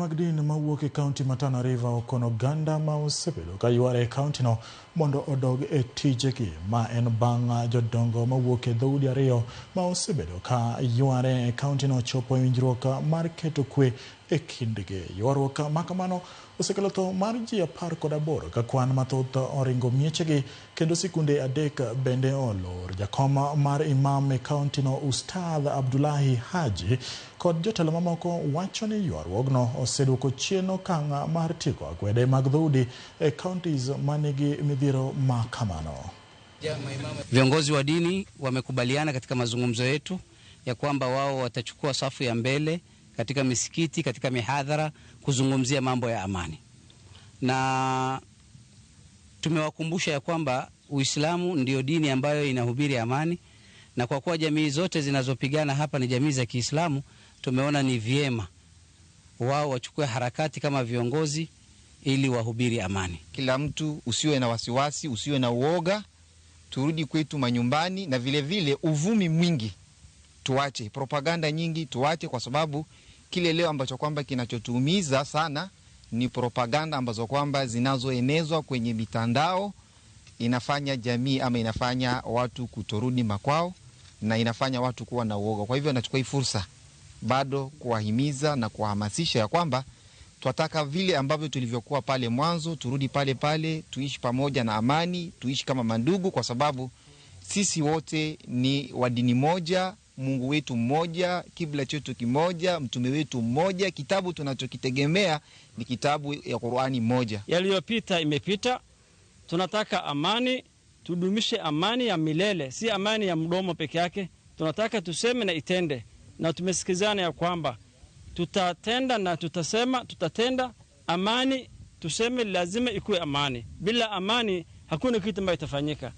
Jotelo mag din mawuok e kaunti ma Tana River okono oganda ma osebedo ka yware e kauntino mondo odog e tijegi. Ma en bang' jodongo mawuok e dhoudi ariyo ma osebedo ka yware e kauntino chopo e winjruok mar keto kwe e kindgi. Ywaruok ma kamano osekelo tho mar ji 18 ka kwan mathoth oringo miechegi kendo sikunde 3 bende olor. Jakom mar imam e kauntino Ustadh Abdullahi Haji kod jotelo mamoko wacho ni ywaruogno oseduoko chien okang' mar tieko akwede mag dhoudi e counties manigi midhiero ma kamano. Viongozi wa dini wamekubaliana katika mazungumzo yetu ya kwamba wao watachukua safu ya mbele katika misikiti, katika mihadhara kuzungumzia mambo ya amani, na tumewakumbusha ya kwamba Uislamu ndio dini ambayo inahubiri amani, na kwa kuwa jamii zote zinazopigana hapa ni jamii za Kiislamu, tumeona ni vyema wao wachukue harakati kama viongozi ili wahubiri amani. Kila mtu usiwe na wasiwasi, usiwe na uoga, turudi kwetu manyumbani, na vile vile uvumi mwingi tuache, propaganda nyingi tuache, kwa sababu kile leo ambacho kwamba kinachotuumiza sana ni propaganda ambazo kwamba zinazoenezwa kwenye mitandao, inafanya jamii ama inafanya watu kutorudi makwao na inafanya watu kuwa na uoga. Kwa hivyo nachukua hii fursa bado kuwahimiza na kuwahamasisha ya kwamba twataka vile ambavyo tulivyokuwa pale mwanzo turudi pale pale, tuishi pamoja na amani, tuishi kama mandugu, kwa sababu sisi wote ni wa dini moja, Mungu wetu mmoja, kibla chetu kimoja, mtume wetu mmoja, kitabu tunachokitegemea ni kitabu ya Qur'ani moja. Yaliyopita imepita, tunataka amani, tudumishe amani ya milele, si amani ya mdomo peke yake. Tunataka tuseme na itende, na tumesikizana ya kwamba tutatenda na tutasema tutatenda amani. Tuseme lazima ikuwe amani, bila amani hakuna kitu ambayo itafanyika.